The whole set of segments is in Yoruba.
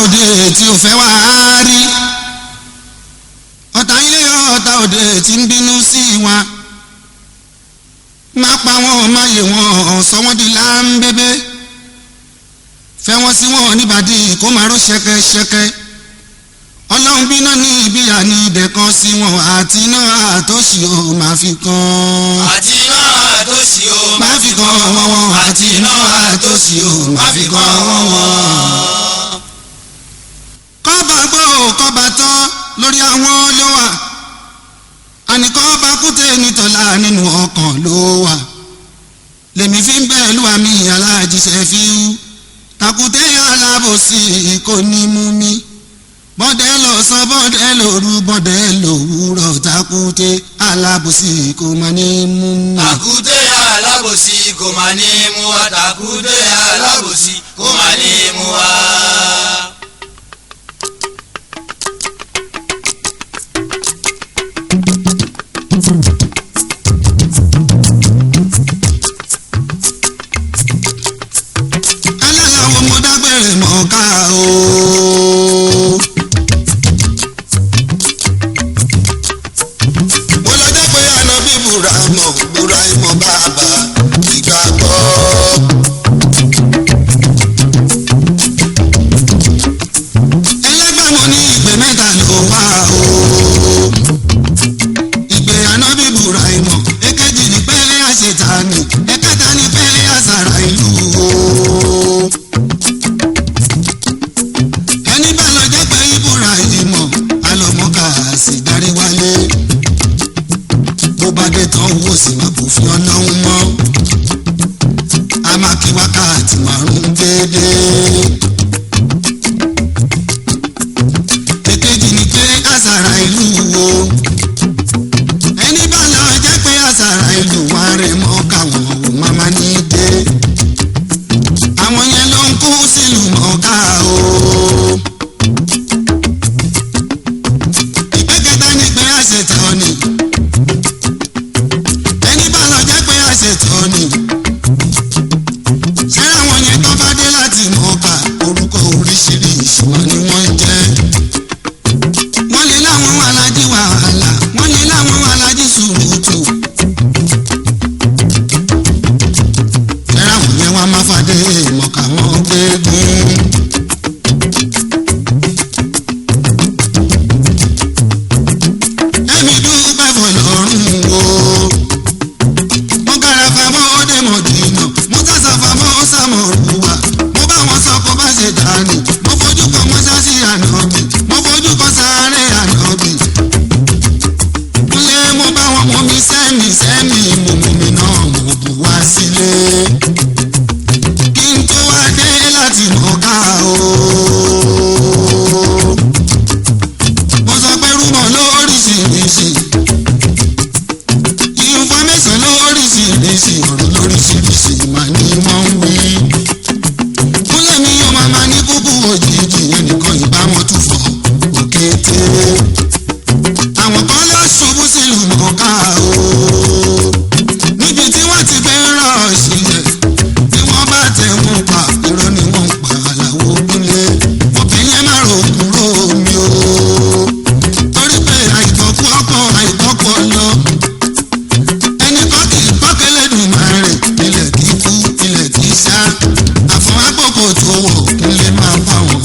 Òde tí ò fẹ́ wá rí ọ̀tá ilé, ọ̀tá òde tí ń bínú sí wa, má pa wọn, má yè wọn, sọ wọ́n di láńbébé, fẹ́ wọn sí wọn níbàdí kó máa ró ṣẹkẹṣẹkẹ. Ọlọ́run bíná ní ìbíyà ní ìdẹ̀kan sí wọn, àti iná àtòsí ò máa fi kan. Àti iná àtòsí ò máa fi kan wọ́n wọn, àti iná àtòsí ò máa fi kan wọ́n wọn. Kọ́ba gbọ́, kọ́ba tán lórí àwọn ló wà, àníkọ́ bá kúté nítọ́lá nínú ọkàn ló wà, lèmi fi ń bẹ́ẹ̀ lúwa mi aláàjíṣẹ́ fi ń takùté alábòsí kò ní mú mi. Bọ́dẹ̀ lọ́sàn, bọ́dẹ̀ lóru, bọ́dẹ̀ lówùúrọ̀, takùté alábòsí kò má ní mú mi. Tàkúté alábòsí kò má ní mú wa, tàkúté alábòsí kò má ní mú wa. Aláwo, mo dágbére mọ́ ká o. Mo lọ jẹ́ pé ànábì Bùrámọ̀ Bùráìmọ̀ bàbá ìgbàgbọ́. Ẹlẹ́gbẹ́, mo ní ìpè mẹ́ta ló wà o. Ìpè ànábì Bùráìmọ̀, èkejì ní pé àṣetánì, ẹ̀kẹta ní pé àṣàrà ìlú o. Ẹni bá lọ jẹ́ pé Ìbúraìmọ̀ alọ́mọ́ká sì darí wálé. Bó bá dé tán, owó sì máa kò fi ọlọ́run mọ́. A máa kí wákàtí 5 déédéé. Èkejì ni pé àṣàrà ìlú wo, ẹni bá lọ jẹ́ pé àṣàrà ìlú wa rẹ̀ mọ́ káwọn ò má má ní dé, àwọn yẹn ló ń kú sílùú mọ́ká o. Ìpè kẹta ni pé àṣetọ́ ni, ẹni bá lọ jẹ́ pé àṣetọ́ ni, ṣé àwọn yẹn tó bá dé láti mọ́ká, orúkọ oríṣiríṣi wọn ni wọ́n ń jẹ́. Wọ́n lè láwọn alájí wàhálà, wọ́n lè láwọn alájí sùúrùtù. Ẹ̀rọ àwọn yẹn wá máa fàdé mọ̀ká wọn gbégún. Ẹ̀mí dúpẹ́ fọlọ́run o. Mo kára famọ́ ó dé Mọ̀dínà, mo sàṣà famọ́ ó sàmọ̀ òwúwa. Mo bá wọn sọ kó bá ṣe dànù, mo fojú kan mọ́ṣáṣí ànábì, mo fojú kan sáré ànábì. Kúnlé, mo bá wọn mú mi sẹ́mi sẹ́mi, mo mú mi náà, mo bù wá sílé. Kí n tó wá dé láti mọ̀ká o. Mo sọ pé rúmọ̀ lóríṣiríṣi, information lóríṣiríṣi, ọ̀rọ̀ lóríṣiríṣi mà ní wọ́n ń wí. Kúnlẹ̀ mi yóò máa ma ní kúkú òjijì, ẹnìkan ìbá wọn tún fọ̀ òkété. Àwọn kan lọ ṣubú sílùú mọ̀ká o. Níbi tí wọ́n ti gbé ń rọ̀ sílẹ̀, tí wọ́n bá tẹ̀ wọ́n pa, irọ́ ni wọ́n ń pa àlàó kúnlé. Ọ̀bẹ yẹn má rò kúrò mi o. Torí pé àìgbọ́kú ọkọ̀ àìgbọ́kú ọlọ, ẹnìkan kì í pọ́kẹ́lẹ́ dùn máa rìn, ilẹ̀ kì í kú, ilẹ̀ kì í ṣá, àfọ̀n àpòkò tó wọ̀ kúnlé máa bá wọn.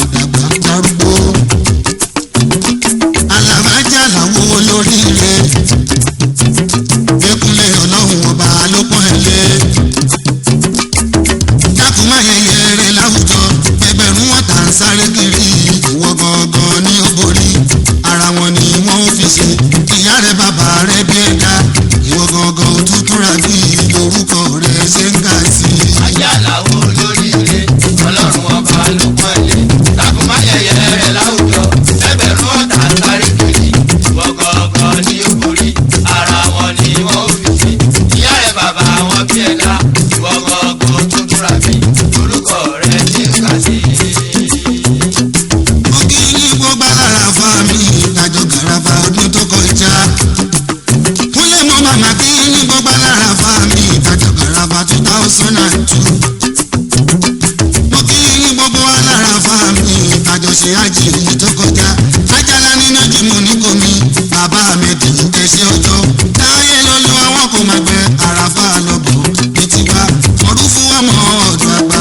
tó ṣe ájì èyí tó kọjá. Ajala nínú jùmọ̀ ní komi, bàbá mi dì í ẹṣẹ́ ọjọ́. Táyé lọ́lọ́ àwọn kò máa gbẹ àràfà lọ́bọ̀ ní tiwa. Ọdún fún ọmọ ọ̀dọ̀ àgbà.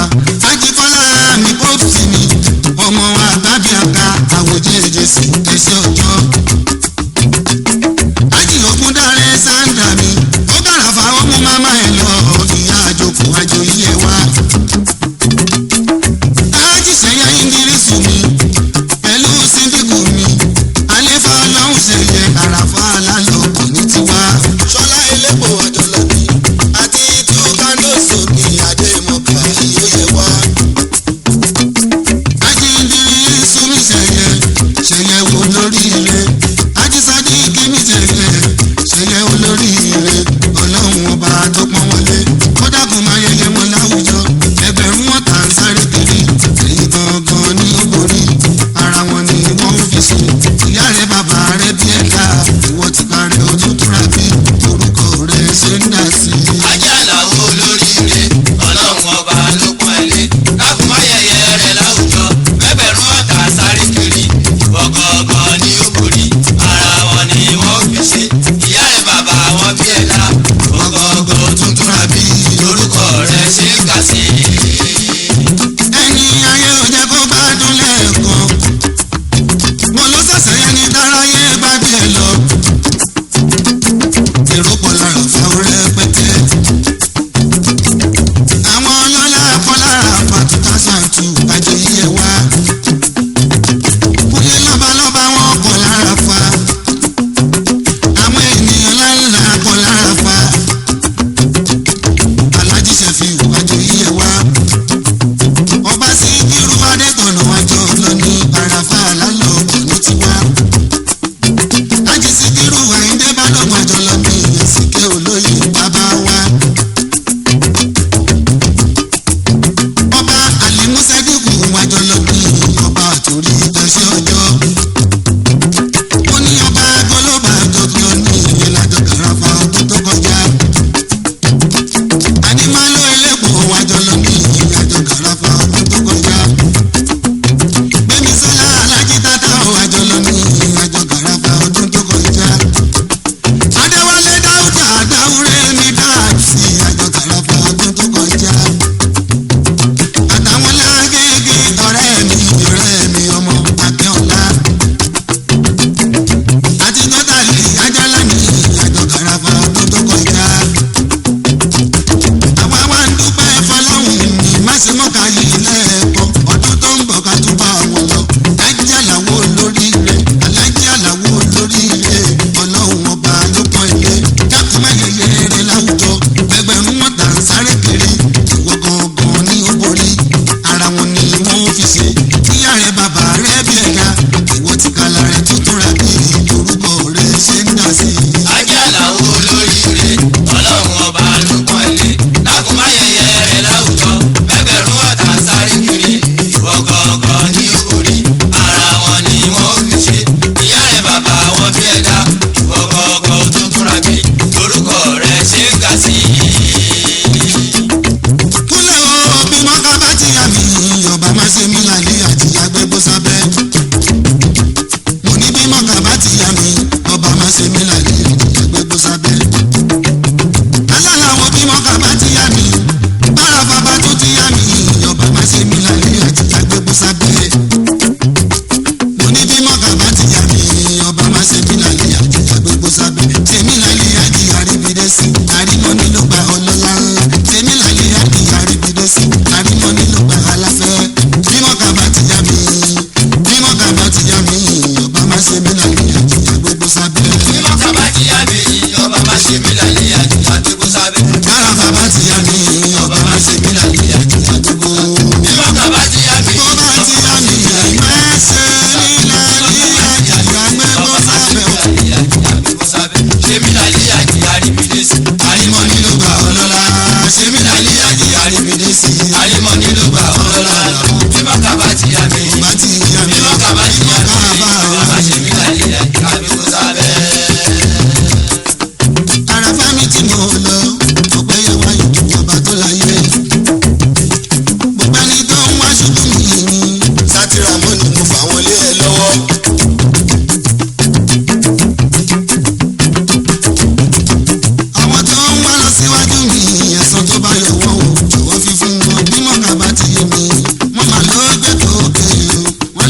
Ajíkọ́lá mi pọ́ọ̀sì mi, ọmọ àgbàbí àga àwòjẹ́ ìjẹsì ẹṣẹ́ ọjọ́. Ájì ògùn dáre sáńdà mi, ó kàràfà ó mú máma ẹ̀ lọ, ìyá àjòkù àjò yìí ẹ̀ wá. Ájì sẹ́yà ìngírísù mi, pẹ̀lú síndìkù mi, àlefa ọlọ́run ṣẹ̀yẹ àràfà alálọ́kọ̀ ní tiwa. Ṣọlá elépo àjọlọ́bí àti túkàndóso ní Adémọ̀ká yóò yẹ wá. Ájì ìngírísù mi ṣẹ̀yẹ, ṣẹ̀yẹ wo lórí ire. Ájì sádìkì mi ṣẹ̀yẹ, ṣẹ̀yẹ olórí ire. Ọlọ́run ọba tó pọ́n wọlé, kó dákun máa yẹyẹ wọn láwùjọ. Ẹgbẹ̀rún wọn tà ń sáré kiri, èyí gangan ní ó borí.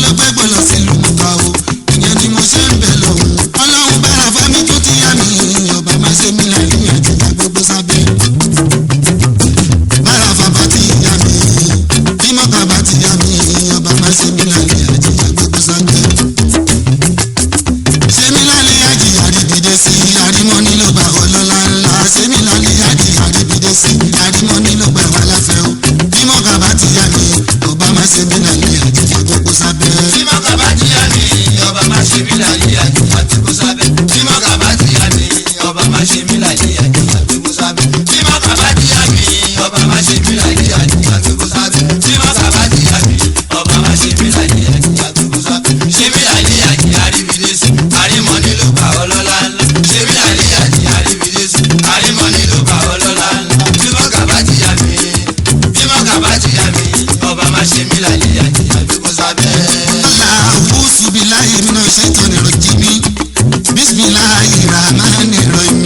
ló gbé gbọ́lọ̀ sílùú mọ́ta o. Ìyẹn ni mo ṣe ń bẹ̀ lọ́hùn. Ọlọ́run bára fámi tó ti yá mi. Ọba má ṣe mí láyé àjìyà gbogbo sábẹ́. Bára fàbá ti yá mi. Bí mọ́kà bá ti yá mi. Ọba má ṣe mí láyé àjìyà gbogbo sábẹ́. Ṣé mi lálẹ́ àjìyà ríbidé sí? Àrímọ́ nílò gbà ọlọ́lá ńlá. Ṣé mi lálẹ́ àjìyà ríbidé sí? Àrímọ́ nílò gbà wà láfẹ́ o. Bí mọ́kà bá ti yá mi. Ọba má ṣe mí láyé àjìyà gbogbo sábẹ́. Bí mọ́kà bá ti yá mi, ọba má ṣe mí láyé àjìyà gbogbo sábẹ́. Bí mọ́kà bá ti yá mi, ọba má ṣe mí láyé àjìyà gbogbo sábẹ́. Bí mọ́kà bá ti yá mi, ọba má ṣe mí láyé àjìyà gbogbo sábẹ́. Bí mọ́kà bá ti yá mi, ọba má ṣe mí láyé àjìyà gbogbo sábẹ́. Ṣé mi láyé àjìyà ríbi dé sí? Àrímọ́ nílò gbà ọlọ́lá ńlá. Ṣé mi láyé àjìyà ríbi dé sí? Àrímọ́ nílò gbà ọlọ́lá ńlá. Bí mọ́kà bá ti yá mi, bí mọ́kà bá ti yá mi, ọba má ṣe mí láyé àjìyà gbogbo sábẹ́. A'udhu billahi minash shaitani rajim. Bismillahir rahmanir rahim.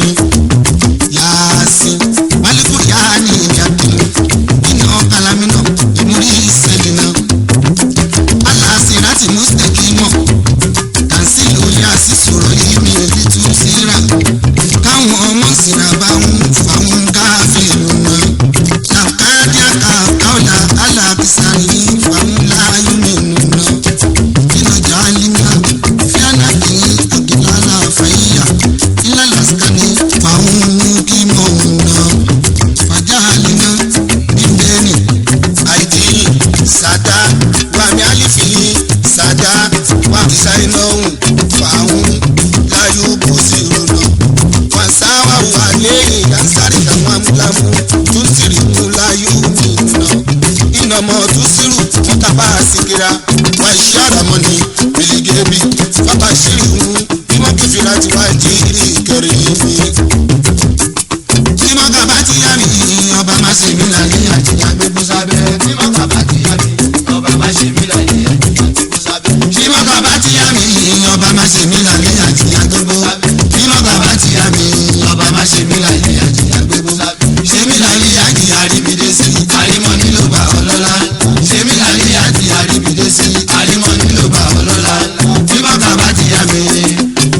Yasin malikul yani yakin. Inna kalamina imuri selina. Ala sirati mustaqimo. Tanzilu yasi surahimi litusira. Káwọn ọmọ sìnà bá ń fáwọn káfíìnù náà. Làkàdíàkà káwọlà alábìsàrí fáwọn láàyò mìíràn náà. Iná jàlínà fíànà kì í àgìlálà fàyà ilá làsìkàní fàún kí mọ̀ ọ̀nà fàjálínà bíbélì àìdí sàdá wàmí àlìfì sàdá wàmí sáyínọ́hùn fàáhùn láyò bó sì rọnà wọn sáwà wà lẹ́yìn yansáré táwọn amúlámú tún tìrì mú láyò mí nà ìnàmọ̀ tún sírù mọ́tàbá àsìkìrà wà iṣẹ́ àràmọ́ ni bìlìgẹ́bì bàbá ṣírí mú bí wọ́n kí fìlà tí wàá jí kẹrin mi. Bí mọ́kà bá ti yá mi, ọba má ṣe mí lálẹ́ àjìyà gbogbo sábẹ́. Bí mọ́kà bá ti yá mi, ọba má ṣe mí láyé àjìyà gbogbo sábẹ́. Bí mọ́kà bá ti yá mi, ọba má ṣe mí lálẹ́ àjìyà gbogbo. Bí mọ́kà bá ti yá mi, ọba má ṣe mí lálẹ́ àjìyà gbogbo. Ṣé mi lálẹ́ àjìyà ríbi dé sí? Àrímọ́ nílò gbà ọlọ́lá. Ṣé mi lálẹ́ àjìyà ríbi dé sí? Àrímọ́ nílò gbà ọlọ́lá. Bí mọ́kà bá ti yá mi,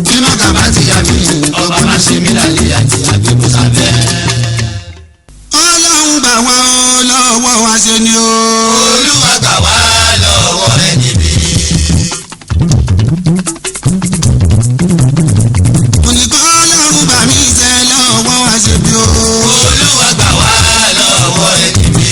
bí mọ́kà bá ti yá mi, Ọba má ṣe mí láyé àjìyà gbogbo sábẹ́. Ọlọ́run gbà wá ó lọ́wọ́ wa ṣe ni o. Olúwa gbà wá lọ́wọ́ ẹni bí. Mo ní kọ́ Ọlọ́run gbà mí sẹ́ lọ́wọ́ wa ṣe bí o. Olúwa gbà wá lọ́wọ́ ẹni bí.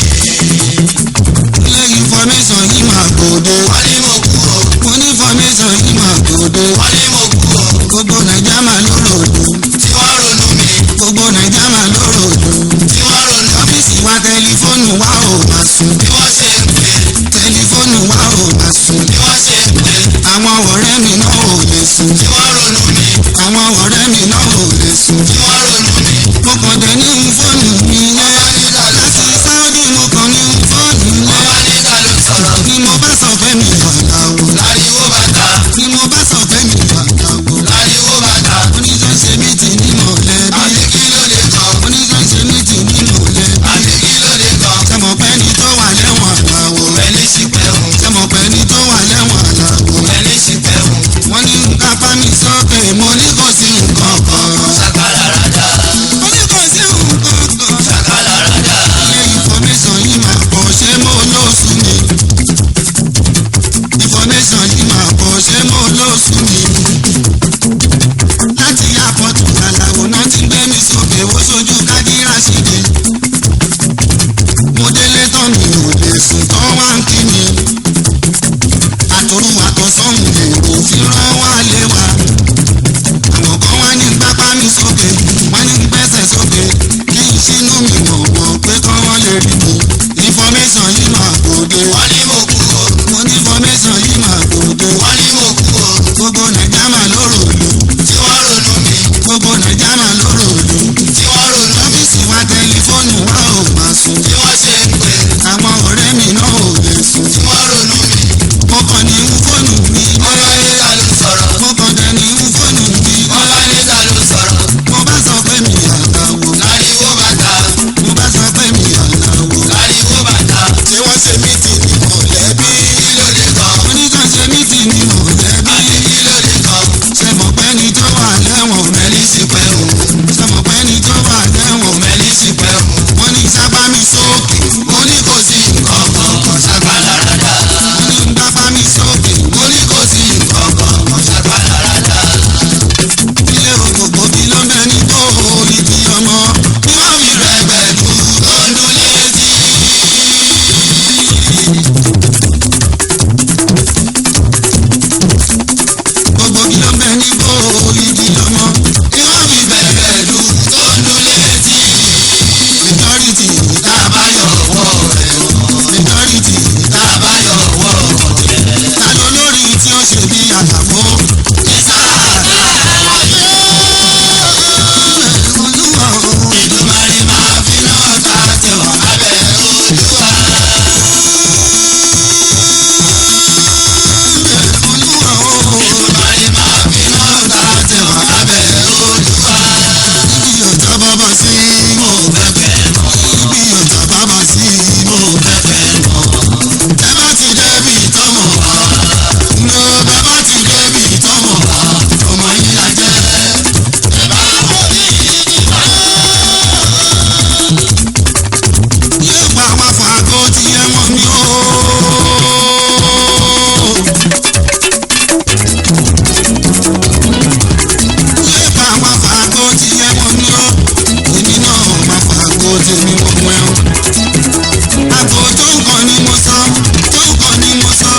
Ilé information yìí máa gbòde. Wọ́n ní mo kú o, Mo ní information yìí máa gbòde. wọ́n ní mo kú o, Gbogbo Nàìjíríà máa ló ròdò. tí wọ́n ronú mi, Gbogbo Nàìjíríà máa ló ròdò. tí wọ́n ronú mi, Ọ́fíìsì wa tẹlifóònù wa ò máa sùn. bí wọ́n ṣe ń pè, Tẹlifóònù wa ò máa sùn. bí wọ́n ṣe ń pè, Àwọn ọ̀rẹ́ mi náà ò lè sùn. tí wọ́n ronú mi, Àwọn ọ̀rẹ́ mi náà ò lè sùn. tí wọ́n ronú mi. Mo kàn dé ní fóònù mi Wọ́n yẹn. bá ní ta ló Láti sọ̀rọ̀, Sáúdí mo kàn ní fóònù wọ́n yẹn. bá ní ta ló sọ̀rọ̀, Ni mo bá sọ pé mi bàtà o. láriwo bàtà, Ni mo bá sọ pé mi bàtà o. láriwo bàtà, Oníṣẹ́ ṣe mí ti ní mọ̀lẹ́bí. àbí kí ló dé gan, Oníṣẹ́ ṣe mí ti ní mọ̀lẹ́bí. àbí kí ló dé gan, Ṣé mo pẹ́ ni tó wà lẹ́wọ̀n àlàó? ẹni sì pẹ́ òun, Ṣé mo pẹ́ ni tó wà lẹ́wọ̀n àlàó? ẹni sì pẹ́ òun, Wọ́n ní kápá mi sókè, mo ní kò sí nǹkan kan. ṣàkàlà rádà, Mo ní kò sí nǹkan kan. ṣàkàlà rádà, Ilé information yìí máa pọ̀, ṣé mo lóṣù ni? Information yìí máa pọ̀, ṣé mo lóṣù ni? Láti àpọ̀tù àlàó náà ti gbé mi sókè, ó ṣojú kádírà síde. Mo délé tán mi ò lè sùn tán wá ń kí mi. Àtòrú àtọ̀sán lè rò fi rán wá lé wa. Àwọn kan wá ní gbápá mi sókè, wọ́n ní gbẹ́sẹ̀ sókè. Kí n ṣínú mi mọ̀ mọ̀ pé kán wọ́n lè rí mi. Information yìí máa gbòde. wọ́n ní mo kú o, Mo ní information yìí máa gbòde. wọ́n ní mo kú o, Gbogbo Nàìjíríà máa ló ròlù. tí wọ́n ronú mi, Gbogbo Nàìjíríà máa ló ròlù. tí wọ́n ronú mi, Ọ́fíìsì wa tẹlifóònù wa ò máa sùn. bí wọ́n ṣe ń pè, Àwọn ọ̀rẹ́ mi náà ò lè sùn. tí wọ́n ronú mi, Mo kàn ní fóònù Àlàó. Olúwa o. Èdùmàrè máa fi náà ta tiwa abẹ́ Olúwa. Olúwa o. Èdùmàrè máa fi náà ta tiwa abẹ́ Olúwa. Ibi ọ̀tá bàbá sí. Mo bẹ̀bẹ̀ mọ́, Ibi ọ̀tá bàbá sí. mo bẹ̀bẹ̀ mọ́. Ẹ bá ti débi tọ́mọ̀ wá. Ní bàbá ti débi tọ́mọ̀ wá. Ọmọ yín la jẹ́. Ẹ bá wọ ní ìdíwà. Yóò pa àwọn afáàgó tí ẹ wọ́n mi o. Yóò pa àwọn afáàgó tí ẹ wọ́n mi o. Èmi náà máa fàgó tèmi wọ́n wẹ́n. Àgò tó ń kọ́ ni mo sọ, tó ń kọ́ ni mo sọ,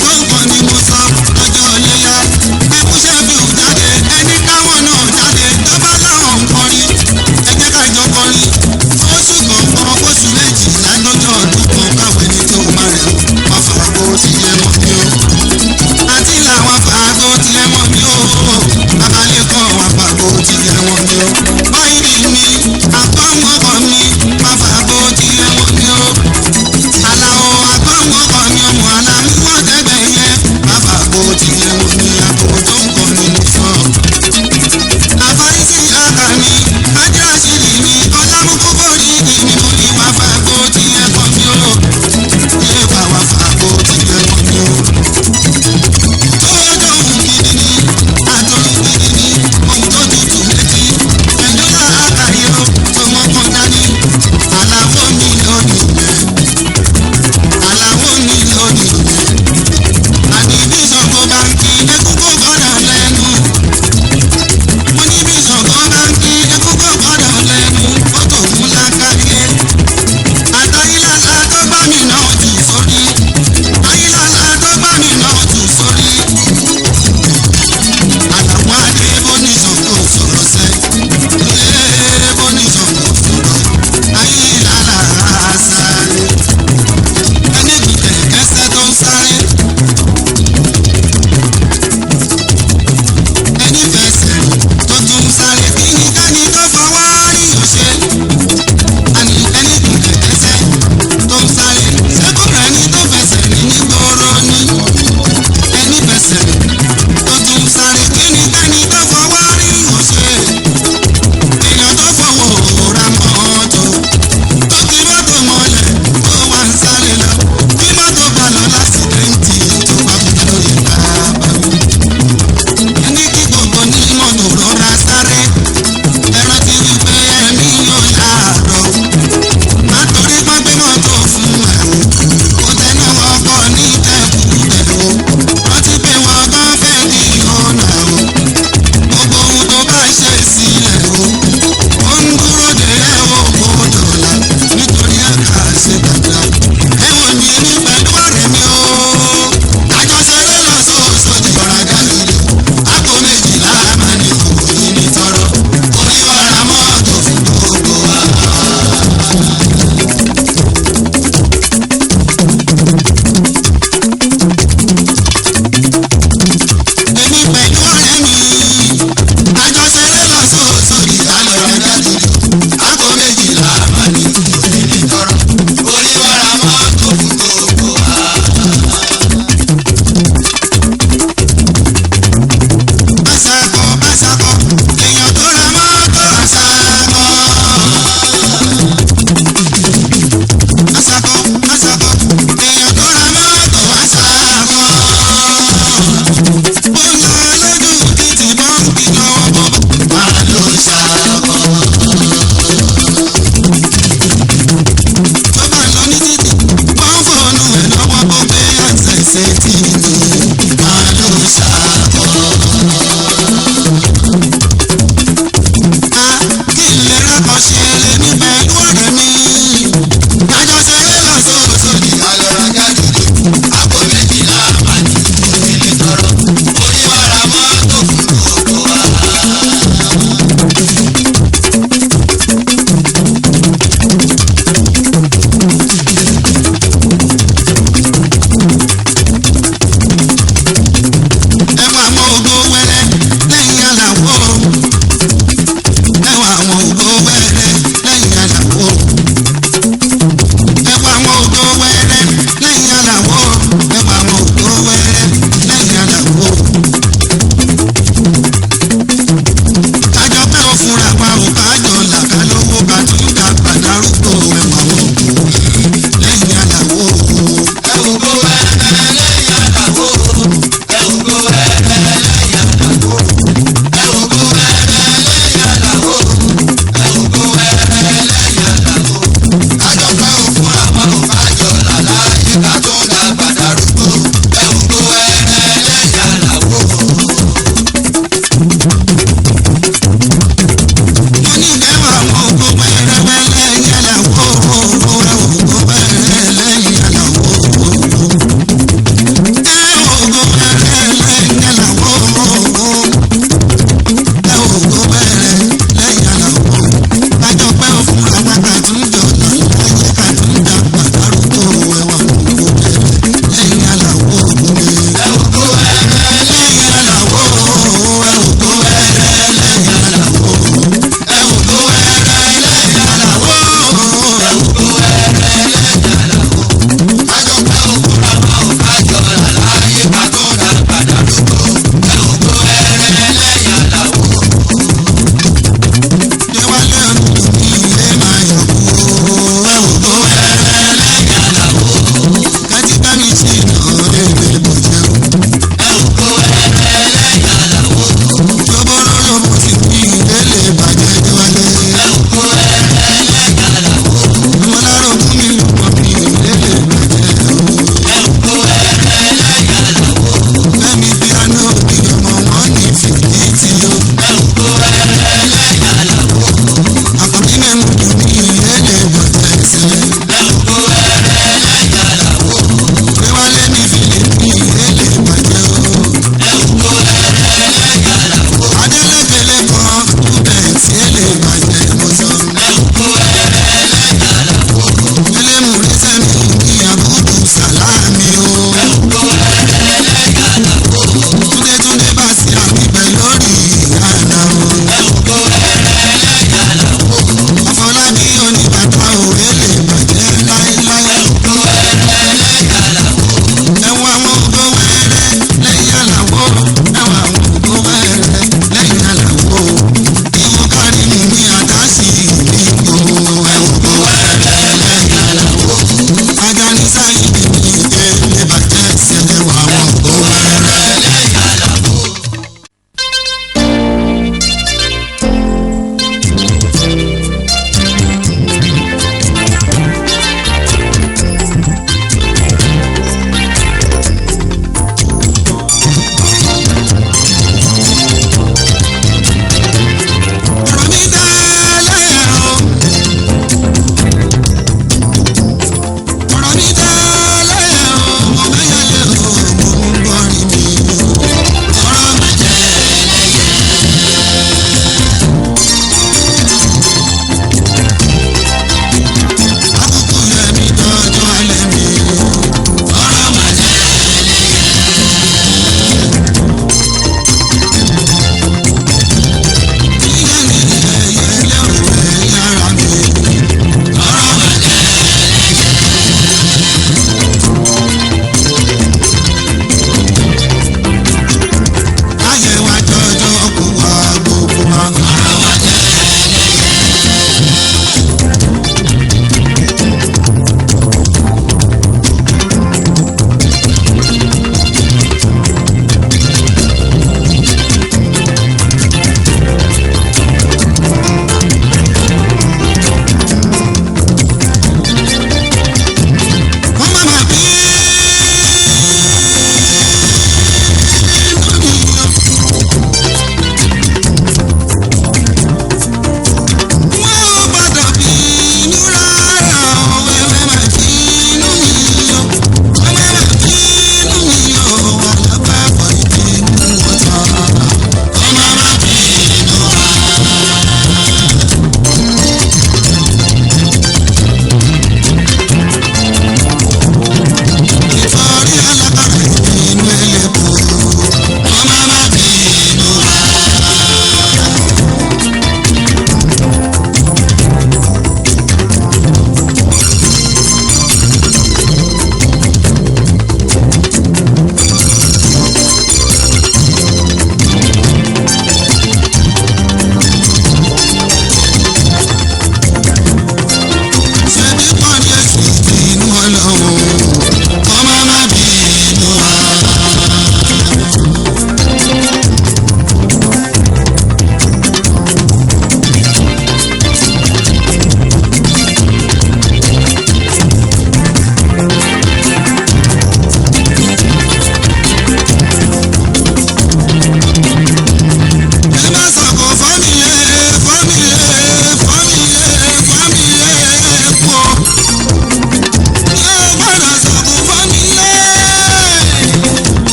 tó ń kọ́ ni mo sọ, lọ́jọ́ léyà. Ẹkúṣẹ́ bí ò jáde, ẹni káwọn náà jáde, tó bá láwọn ń kọrin, ẹ jẹ́ ká jọ kọrin. Oṣù kọ̀ọ̀kan, oṣù méjì, lágbọ́jọ́ ọdún kan káwé ní tó máa rẹ̀ wọ́n fàgó ti yẹ mọ́ mi o. Àti làwọn fàgó ti yẹ mọ́ mi o. Babalẹ́kọ̀ wọn fàgó ti yẹ wọ́n mi o. Báyìí mi, àkọ́mọ́kọ́ mi, wọ́n fàgó ti yẹ wọ́n mi o. Àlàó àkọ́mọ́kọ́ mi ọmọ alámúwọ̀n tẹ́gbẹ̀ yẹn. Wọ́n fàgó ti yẹ wọ́n mi, àpò tó ń kọ́ ni mo sọ. Àfárísì àkà mi, ájúrásìrì mi, ọlámúkúkú rí mi, mo ní wọ́n fàgó ti yẹ kọ́ mi o. Yé wà wọ́n fàgó ti yẹ kọ́ mi o. Tọ́jọ́ òun gidi ni, àtọ́run gidi ni, ohun tó tutù létí. Ẹ̀dọ́là àkàyọ́ tó mọ́kàn dání. Àlàfo mi lónìí yẹn. Àlàfo mi lónìí yẹn. Àní bí Ṣàngó bá ń kí ekú kò gbọ́dọ̀ lẹ́nu. Mo ní bí Ṣàngó bá ń kí ekú kò gbọ́dọ̀ lẹ́nu. Ó tó mú lákàyè. Àtàyílàlà tó gbá mi náà jù sórí. Àyílàlà tó gbá mi náà jù sórí. Àlàwọ̀ adé bóníṣàngó sọ̀rọ̀ sẹ́. Ilé bóníṣàngó sọ̀rọ̀. Àyílàlà sáré. Ẹni gùn kẹ̀kẹ́ sẹ́ tó ń sáré. Ẹni fẹsẹ̀ rìn tó tún ń sáré. Kí ni kẹ́ni tó fọwọ́ rí òṣè? Àní ẹni gùn kẹ̀kẹ́ sẹ́ tó ń sáré. Ṣé kò rẹ̀ ní tó fẹsẹ̀ rìn ní gbòòrò ni? Ẹni fẹsẹ̀ rìn tó tún ń sáré. Kí ni kẹ́ni tó fọwọ́ rí òṣè? Èèyàn tó fọwọ́ ra mọ́tò tó kí mọ́tò mọ́lẹ̀ tó wá ń sáré lọ. Bí mọ́tò bá lọ lásìdẹ́ǹtì tó bá kú lóye bàbá mi. Ẹni kí gbogbo ní mọ́tò rọra sáré. Ẹ rántí wípé ẹ̀mí yóò láàárọ̀. Má torí pọ́n gbé mọ́tò fún ẹ̀ o. Kò tẹnu ọkọ̀ ní tẹ̀kùtẹ̀ o. Rántí pé wọ́n gan fẹ́ di ọ̀nà o. Gbogbo ohun tó bá ṣe sílẹ̀ o. Ó ń dúró de ẹ o kò dọ̀la. Nítorí ẹ̀ka ṣe dàgbà. Ẹ wò mí ní pẹ̀lú ọ̀rẹ́ mi o. Àjọṣeré lọ sóòsòdì ọ̀rọ̀ àgàlùdù. Àpò méjìlá máa ní kò ní ní tọrọ. Orí wa ra mọ́tò fún gbogbo wa. Èmi pẹ̀lú ọ̀rẹ́ mi. Àjọṣeré lọ sóòsòdì àlọ́ àgàlùdù. Àpò méjìlá máa ní kò ní ní tọrọ. Orí wa ra mọ́tò fún gbogbo wa. Àṣàkọ àṣàkọ èèyàn tó ra mọ́tò àṣàkọ. Àṣàkọ àṣàkọ èèyàn tó ra mọ́tò àṣàkọ. Ó lọ lójú títì bọ́ǹkì lọ́wọ́ bọ̀. Máa ló ṣàkọ. Tó bá lọ ní títì wọ́n fòónù ẹ̀ lọ́wọ́ bó gbé àṣẹ ṣe tì mí. Máa ló ṣàkọ. A kí n lè rákọ̀ ṣe lèmi pẹ̀lú ọ̀rẹ́ mi. Àjọṣeré lọ sóòsòdì. Àlọ́ àgàlùdù. Àpò méjìlá máa ní kò ní ní tọrọ. Orí wa ra mọ́tò fún gbogbo wa.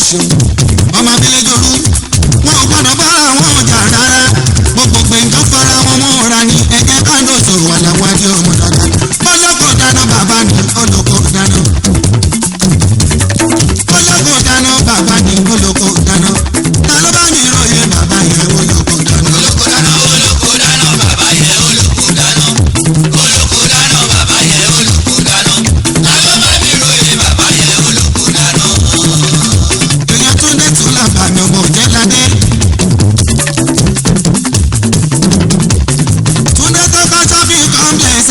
Ṣeun ọmọ abilé jorú, wọn ò gbọ́dọ̀ bá àwọn ọjà rárá. Gbogbo gbẹ̀ngàn fara wọn mọ́ra ní ẹ̀jẹ̀ kánòsò wà láwọn adé ọmọ dáadáa. Ọlọ́kọ̀ dáná bàbá ni, ọlọ́kọ̀ dáná. Ọlọ́kọ̀ dáná bàbá ni, ọlọ́kọ̀ dáná. Ta ló bá mi ròyìn bàbá yẹn? Ọlọ́kọ̀ dáná. Olóko dáná, olóko dáná, bàbá yẹn olóko dáná. Olóko dáná, bàbá yẹn olóko dáná. Ta ló bá mi ròyìn bàbá yẹn olóko dáná? Èèyàn tó dé tún làbàmì ọmọ òjẹ́ ládé. Túndé tó bá shopping complex.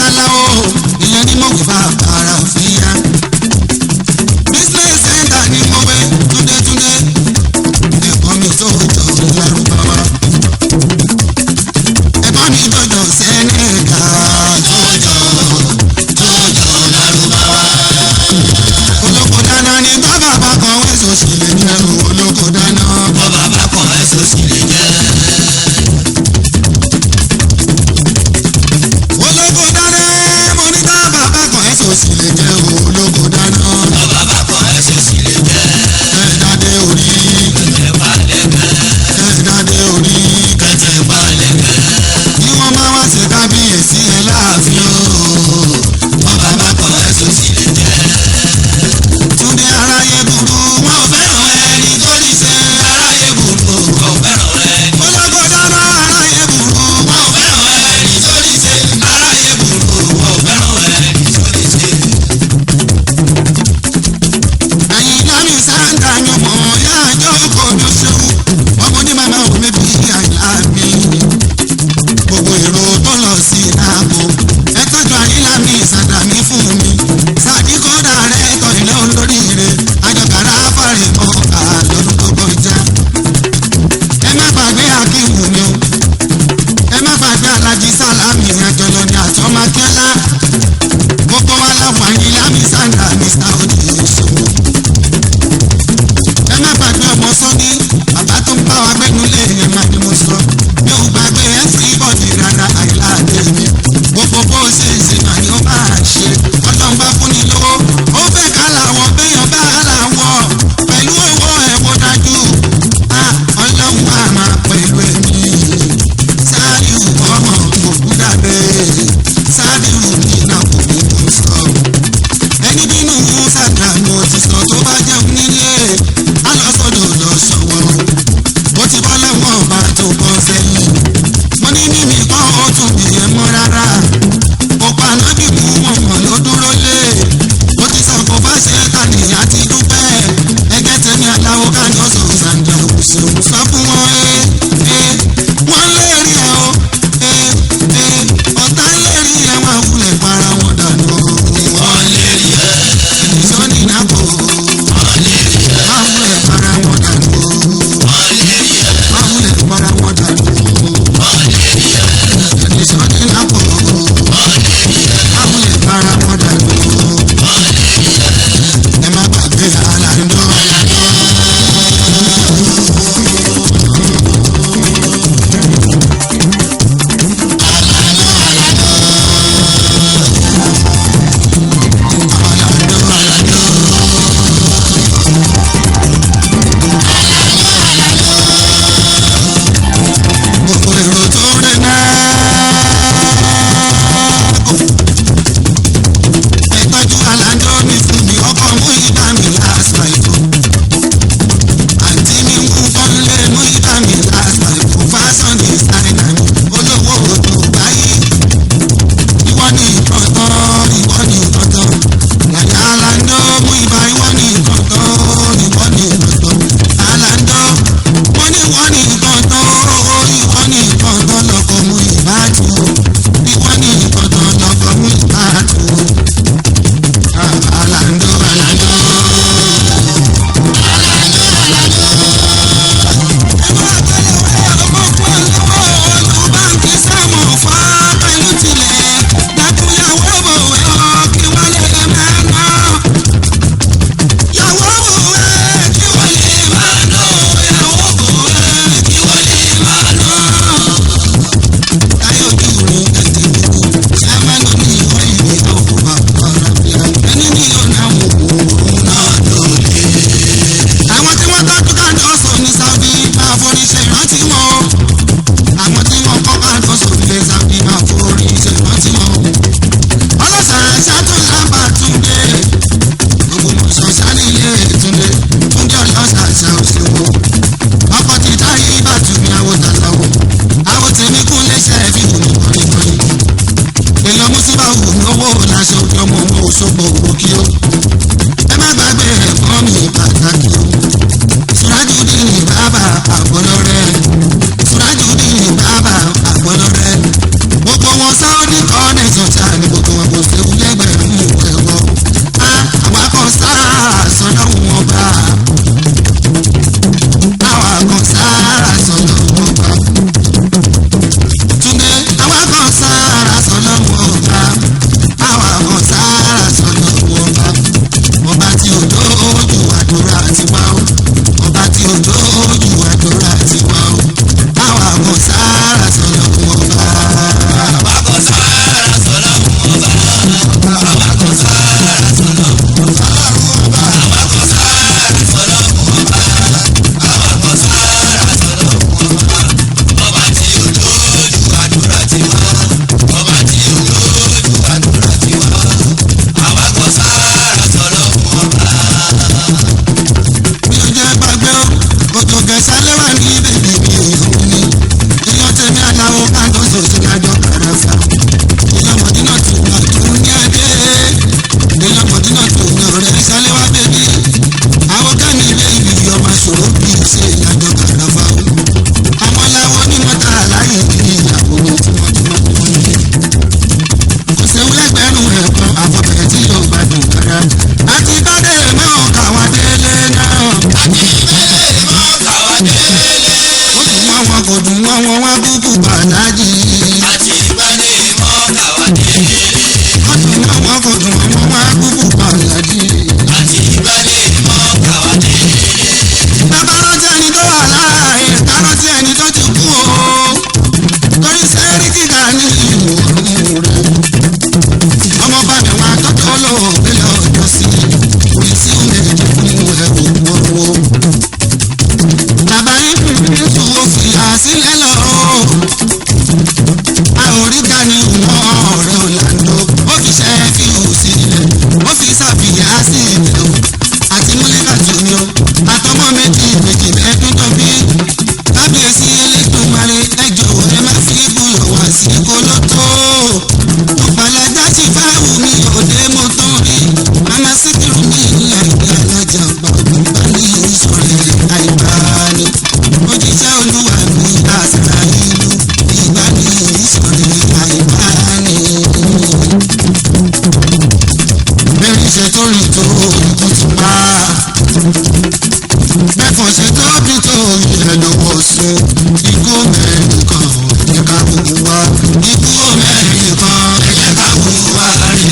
Òṣogbo òkè o. Ẹ má gbàgbé ẹ̀kọ́ mi pàtàkì o. Surajudeen bàbá àgbọ̀lọ́rẹ́. Surajudeen bàbá àgbọ̀lọ́rẹ́. Gbogbo wọn Saudi connection ṣáà ní gbogbo wọn kò séwu lẹ́gbẹ̀rún ẹ̀wọ̀. Á àwa kan sáà sọ́dọ̀ wọn bá. Àwa kan sáà sọ́dọ̀ wọn bá. Túndé àwa kan sáà sọ́dọ̀ wọn bá. Àwa kan sáà sọ́dọ̀ wọn bá. Ọba tí ò dójú àdúrà ti wá o. Ọba tí ò dójú àdúrà ti wá o. Àwa kan sáà sọ́dọ̀ wọn bá. Àwa kan sára sọ́lọ́run ọba. Àwa kan sára sọ́lọ́run ọba. Àwa kan sára sọ́lọ́run ọba. Àwa kan sára sọ́lọ́run ọba. Ọba tí ò lójú àdúrà ti wá. Ọba tí ò lójú àdúrà ti wá. Àwa kan sára sọ́lọ́run ọba. Mi ò jẹ́ gbàgbé o, kòtò gẹ̀ẹ́sà lẹ́wà ní bèbí mi èèyàn mi. Èèyàn tèmi aláwọ̀ káńtó sòsì kájọ kàràfà. Èèyàn mọ̀dínà tù mí ọ̀tún ní adé. Èèyàn mọ̀dínà tù mí ọ̀rẹ́ sálẹ́wà bèbí. Àwọn kẹ́mi bèbí ọmọ ṣòro bí ṣe ìyàjọ kàràfà o. Àwọn làwọn onímọ̀ta láyé ní ìyàwó mi tímọ́tímọ́ tí wọ́n ní. Kò séwu lẹ́gbẹ̀rún ẹ̀kan àfọ̀bẹ̀rẹ̀ tí yóò gbádùn rárá. Àti bá dé mọ́ káwọn délé náà. Àti ìbẹ̀lẹ̀ mọ́ káwa délé. Ó dùn mọ́ wọn kò dùn mọ́ wọn wá kúkú bàlájì. Àti ìbẹ̀lẹ̀ mọ́ káwa délé. Ó dùn mọ́ wọn kò dùn mọ́ wọn wá kúkú bàlájì. Àti ìbẹ̀lẹ̀ mọ́ káwa délé. Bàbá rántí ẹni tó wà láàyè, ká rántí ẹni tó ti kú o. Torí sẹ́rí kíkà ní ìlú ọ̀run rẹ̀. Ọmọ bá mi wá tọ́tọ́ lóògbé lọ́jọ́ sí. Orí sí omi ẹ̀jẹ̀ fún ẹ̀ òkú ọ̀run. Bàbá yín fi Jésù ó fi àsílẹ̀ lọ. A ò rí Gani mọ́ ọ̀rẹ́ Orlando. Ó fi ṣẹ́ fi hù sílẹ̀. Ó fi ṣàfihàn sí ilẹ̀ o. Àti Múlíkà tù mí o. Àtọmọ méjì méjì mẹ́ẹ̀ẹ́dún tó bí. Kábíyèsí Elédùmarè ẹ jọ̀wọ́ ẹ má fi bùyọ̀ wá sí kólótó. Ọ̀pọ̀lọpọ̀ ti fẹ́ wù mí òde mo tán rí. Màmá Síkírù mi ìyá ìyá alájà ọ̀gbọ̀n bá ní ìṣòro àìbáni. Òjíṣẹ́ Olúwa mi àṣà ìlú ìgbà ní ìṣòro àìbáni. Bẹ́ẹ̀ni ṣe tó rìn tó ikú ti pa. Bẹ́ẹ̀fọ̀n ṣe tó bí tó ilẹ̀ ló wọ̀ sùn. Ikú mẹ́rin kan ẹ̀jẹ̀ ká gbogbo wa. Ikú mẹ́rin kan ẹ̀jẹ̀ ká gbogbo wa.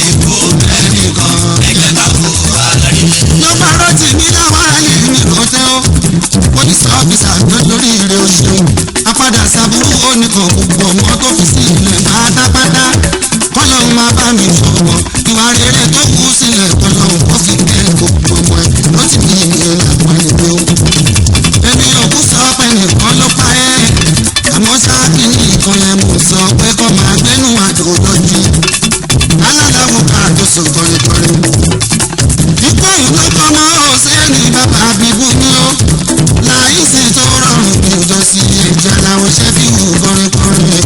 Ikú mẹ́rin kan ẹ̀jẹ̀ ká kó wa rí. Ló bá rántí mi láwọn ayé mi kò tẹ́ ó. Police officer tó lórí ire oṣù. Apádà sábúrú oníkan gbogbo ọmọ tó fi sí ilẹ̀ pátápátá. Kọ́lọ́hún máa bá mi fọwọ́. Ìwà rere tó kú sílẹ̀ kọ́lọ́hún kó fi kẹ́ gbogbo ọmọ ẹ̀. Ó ti fi ìyẹn làwọn ẹgbẹ́ o. Èmi ò kú sọ pé nìkan ló pa ẹ́. Àmọ́ ṣá kí ní ìkan yẹn mo sọ pé kọ́ máa gbénú àdó lójú. Alálàwọ̀ ká tó sọ kọrinkọrin. Ikú òun ló kọ́ mọ́ ọ̀sẹ̀ ní bàbá bíbú ni ó. Láì sí tó rọrùn bí òjò sí ẹ̀jẹ̀ làwọn ṣẹ́ fi hù kọrinkọrin.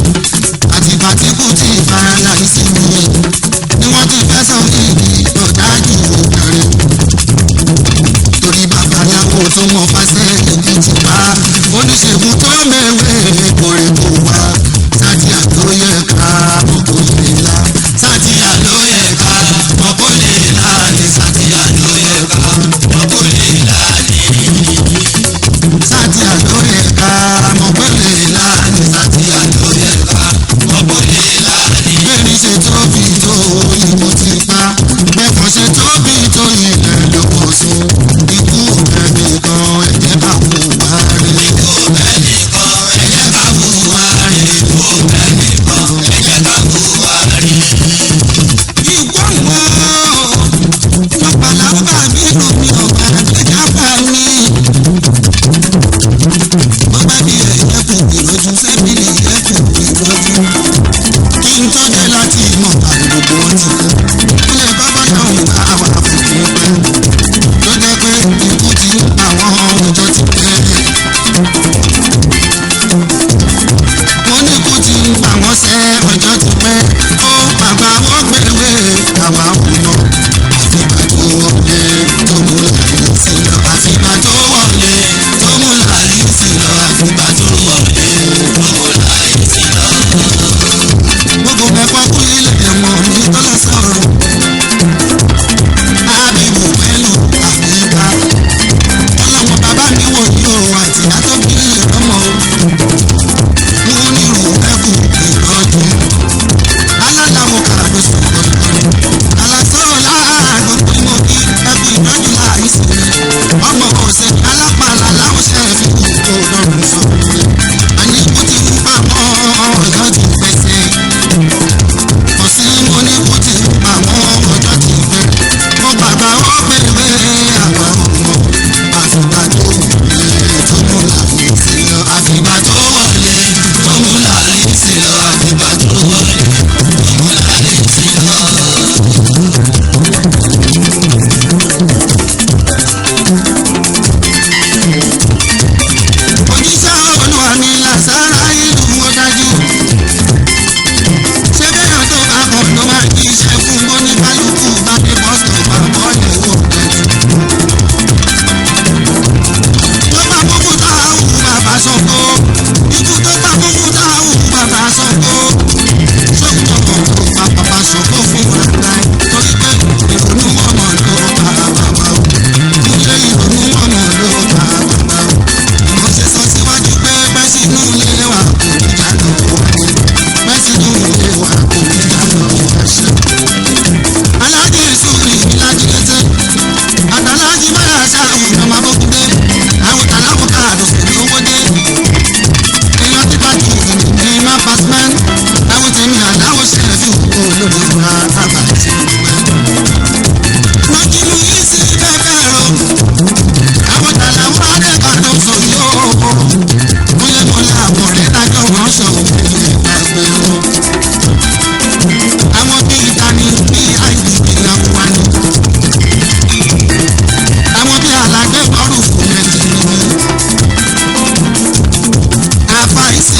tó bá kúkú táwọn bàbá sọ̀kò. Sọ́kùtọ̀ kan tó bá bàbá sọ̀kò fún wa láì. Torí pé ìrònú ọmọ ló bá bàbá o. Ilé ìrònú ọmọ ló bá bàbá o. Mo ṣe sọ síwájú pé pẹ́ sínú ilé wa kò ní já lọ wọlé. Pẹ́ sínú ilé wa kò ní já lọ wọṣẹ́. Aláàjì Sùúrì Ìlàjì-létè. Àtàlájì Báyà ṣáà ọmọ abókúndé. Àwọn tàláwọ̀ káàdùn sí lówó dé. Èèyàn ti bá kì í ní má pàṣán. Àwọn tèmi àláwọ̀ ṣẹlẹ̀ fún olórí wa àbá ti pẹ́. Mákìlú yìí sí bẹ́ẹ̀ rọ. Àwọn tàláwọ̀ adẹ́kọ̀ọ́ sọ yóò. Bóyá mo la àbọ̀ rẹ̀ lájọ́ wọn sọ òun ìgbàgbé o. Àwọn bíi ìtani bíi IDP làwọn wà ní. Àwọn bíi alágbé bọ́ọ̀rù fún ẹ̀jẹ̀ nìyí. Àfa ìsì